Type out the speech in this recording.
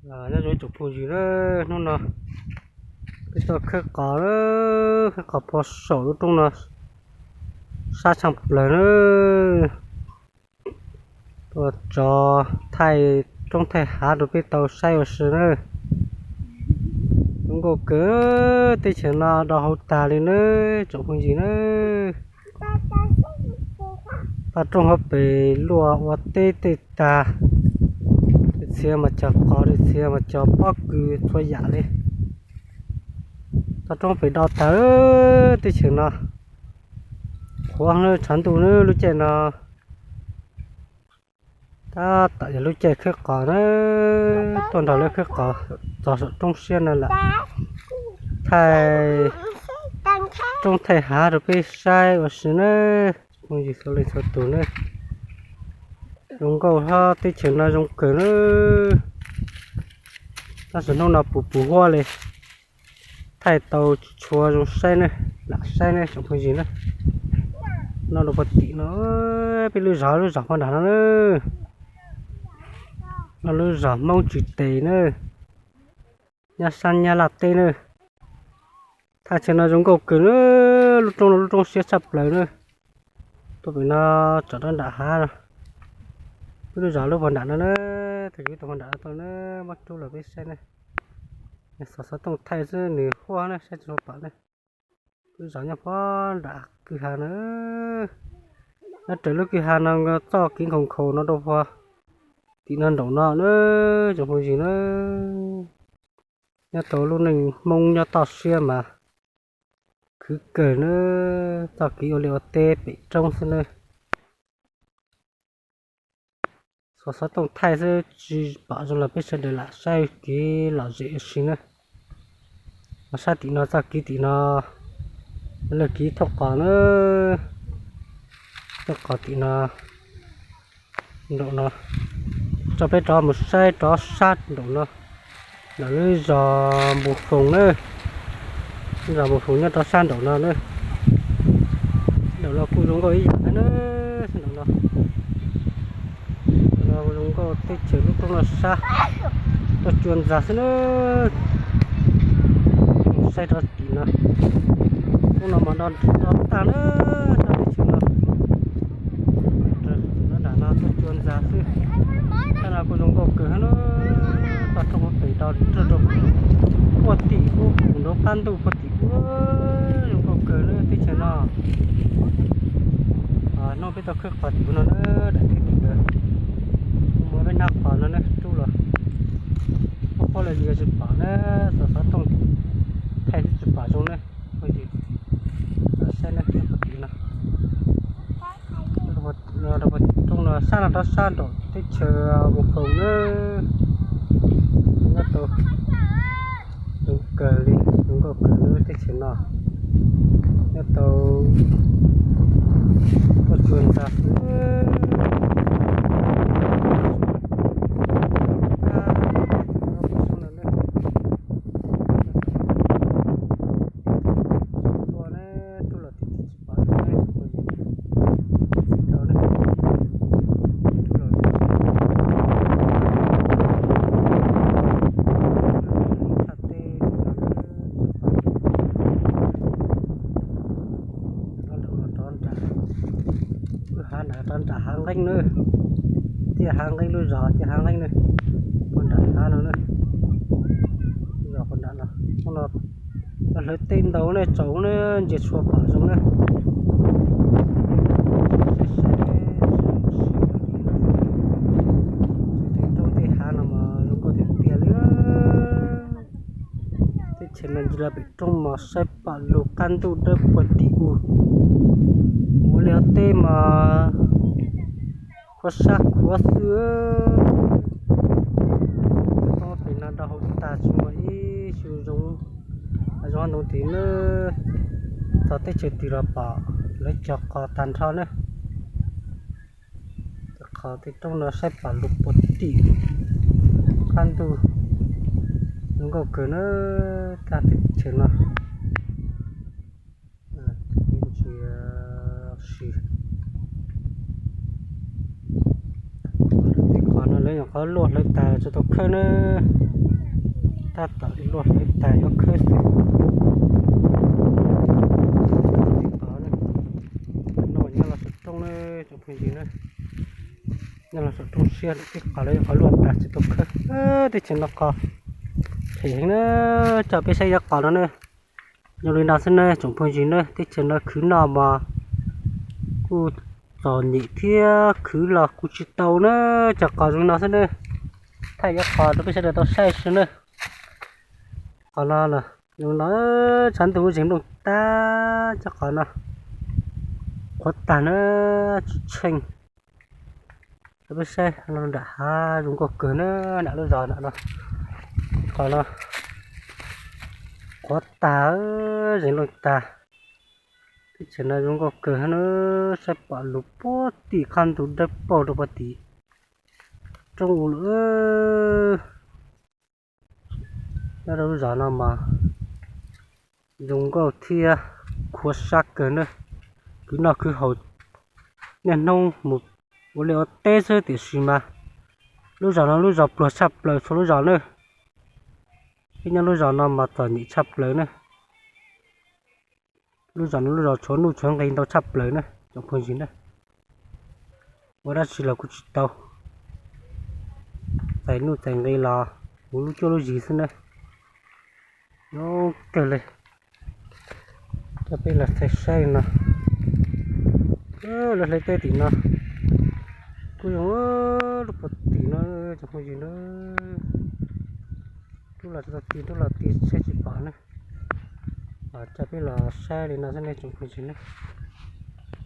Nyob zoo tsoom phooj ywg na, hnub no peb tuaj khawb qos, khawb qos pem saum lub roob no sab tshaj plaws na. Tuaj tso thaij roob thaij hav rau peb tau saib ua si na. Zoo nkauj kawg, teb chaws no do hauv tag li na, tsoom phooj ywg na. Toj roob hauv pes luaj ua teb tej tag, txiav mas cog qos, txiav mas cog pob kws txhua yam li. Toj roob pes do tag teb chaws no. Qhuav tshav ntuj na lub caij no. Tab tom yog lub caij khawb qos na, tuaj nrog lawv khawb qos txog saum roob siab no lawm. Thaij roob thaij hav rau peb saib ua si na, phooj ywg txhua leej txhua tus na. Zoo nkauj hab, teb chaws no zoo kawg na. Tab sis hnub no puv puv huab li, thaij tau tsis tshua zoo saib ne, lam saib ne tsoom phooj ywg na. No rau puag tim no, peb lub zos, lub zos puag nram no na. No lub zos Hmoob Tswv Tes na, nyob sab Nyab Laj teb na. Thaj chaw no zoo nkauj kawg na, lub roob no lub roob siab tshaj plaws na. Tuaj pem no tsom rau nram hav no, peb lub zos lub puag nram no na, thaum ub tuaj puag nram no tuaj na, muab rub los peb saib na. Xov xov tooj thaij xwb nws huab na, saib tsis tshua pom na. Lub zos nyob puag nram kwj ha na, nyob raws lub kwj ha no txoj kev nkhaus nkhaus no rau puag tim no nraum no na, tsoom phooj ywg na. Nyob tau lub neej Hmoob nyob toj siab mas khwv kawg na, txoj kev ua liaj ua teb pem roob xwb na. Xov xov tooj thaij xwb tsis pom zoo los peb sawv daws lam saib kev lom zem ua si na. Mas sab tim no txoj kev tim no, lawv kev thauj qos na, thauj qos tim no, nraum no, tso peb rov mus saib rov sab nraum no. Ntawm lub zos Npus Foos na, lub zos Npus Foos nyob rau sab nraum no na. Nraum no kuj zoo nkauj ib yam thiab na, nraum no. Nraum no zoo nkauj teb chaws lub roob no sab, tuaj cua ntxas xwb na. Saib rov tim no, roob no mas do tag na, sab teb chaws no. Nram no tuaj cua ntxas xwb. Sab no kuj zoo nkauj kawg na, toj roob hauv pes do rau puag tim ub, nraud qab ntuj puag tim ub, zoo nkauj kawg na teb chaws no. Hnub peb tuaj khawb qos tim ub no na, daim teb tim ntawd, muaj peb hnab qos no na, rub los ub, qhuab los yus tsis pom na, xov xov tooj thaij xwb tsis pom zoo na. Saib na, tim no, roob no sab no rov sab nraum teb chaws Npus Foos na. Nyob tau zoo kawg li, zoo nkauj kawg li teb chaws no. Nyob tau tuaj cua ntxas xwb. Rov nram, lub hav nram, rov nram hav nqeeb na, tiaj hav nqeeb, lub zos tiaj hav nqeeb na, puag nram hav no na, zos puag nram no, no hlawv tej ntau ne, tsaus ne, ntsia tshua pom zoo na. Tej roob tej hav no mas zoo nkauj tiag tiag li. Teb chaws no ntsia los pem roob mas saib pom lug qab ntuj dawb puag tim ub. Ua liaj teb mas khuav sab khuav xwb. Toj roob pem no do hauv tag tsis muaj ib xu zoo, zoo ntoo tid na. Txog teb chaws twg los pom lawv cog qos tag nrho na. Qhov tej roob no saib pom lug puag tim qab ntuj, zoo nkauj kawg na, teb chaws no. Ntsia si, tej qhov no lawv nyuam Qhov luaj hlawv tas tsis tau khawb na, tab tom luaj hlawv tas yuav khawb xwb. No nyob los saum rooj na, tsoom phooj ywg na, nyob los saum rooj siab tib qhov lawv qhov luaj tas tsis tau khawb. Teb chaws no qhov phem heev na, coj peb saib cov qos no na. Zoo li no xwb na tsoom phooj ywg na, teb chaws no khwv noj mas kuj txom nyem thiab khwv los kuj tsis tau na, cov qos zoo li no xwb na. Thaij cov qos rau peb sawv daws tau saib xwb na. Qos no zoo no, tshav ntuj zeeg nplooj tag, cov qos no qhuav tag na, tsis tsheej. Rau peb saib no nram hav zoo nkauj kawg na, nram lub zos no, qos no qhuav tag, zeeg nplooj tag. Teb chaws no zoo nkauj kawg na, saib pom lug puag tim qab ntug dawb paug rau puag tim roob u lawm. Nyob rau lub zos no mas zoo nkauj thiab khuav sab kawg na, khwv noj khwv haus niaj hnub mus ua liaj ua teb xwb, tiam sis mas lub zos no lub zos pluag tshaj plaws txhua lub zos na. Peb nyob lub zos no mas txom nyem tshaj plaws na. Lub zos no lub zos tshuav nuj tshuav nqi ntau tshaj plaws na tsoom phooj ywg na. Ua dab tsi los kuj tsis tau, txais nuj txais nqi los mus lub cuab lub yig xwb na. Zoo kawg li. Coj peb los txhais saib no, lawv hlawv teb tim no kuj zoo, lub puag tim no tsoom phooj ywg na. Rub los tsis tau ti, rub los ti saib tsis pom na. Coj peb los saib li no xwb ne tsoom phooj ywg na.